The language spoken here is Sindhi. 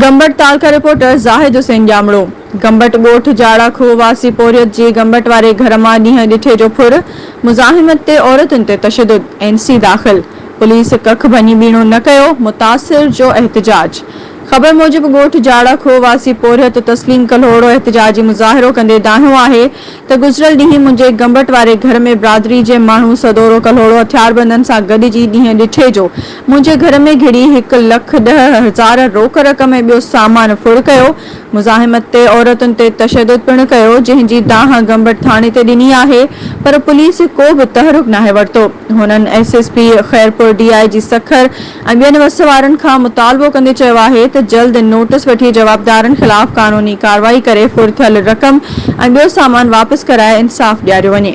گمبٽ تعلقه رپورٽر زاهد حسين ڄامڙو، گمبٽ ڳوٺ جاڙا کوهه واسي پورهيت جي گمبٽ واري گهر مان ڏينهن ڏٺي جو ڦر، مزاحمت تي عورتن تي تشدد، اين سي داخل، پوليس ڪک ڀڃي ٻيڻو نه ڪيو، متاثر جو احتجاج. خبر موجب ڳوٺ جاڙا کوهه واسي پورهيت تسليم ڪلهوڙو احتجاجي مظاهرو ڪندي دانهيو آهي ته گذريل ڏينهن منهنجي گمبٽ واري گهر ۾ برادري جي ماڻهو سدورو ڪلهوڙو هٿياربندن سان گڏجي ڏينهن ڏٺي جو منهنجي گهر ۾ گهڙي هڪ لک 10,000 روڪ رقم ۽ ٻيو سامان ڦر ڪيو، مزاحمت تي عورتن تي تشدد پڻ ڪيو، جنهن جي دانهن گمبٽ ٿاڻي تي ڏني آهي پر پوليس ڪو به تحرڪ ناهي ورتو. هنن S S P Khairpur, D I G Sukkur ۽ ٻين وس وارن کان مطالبو ڪندي چيو آهي ته جلد نوٽس وٺي جوابدارن خلاف قانوني ڪارروائي ڪري ڦر ٿيل رقم ۽ ٻيو سامان واپس ڪرائي انصاف ڏياريو وڃي.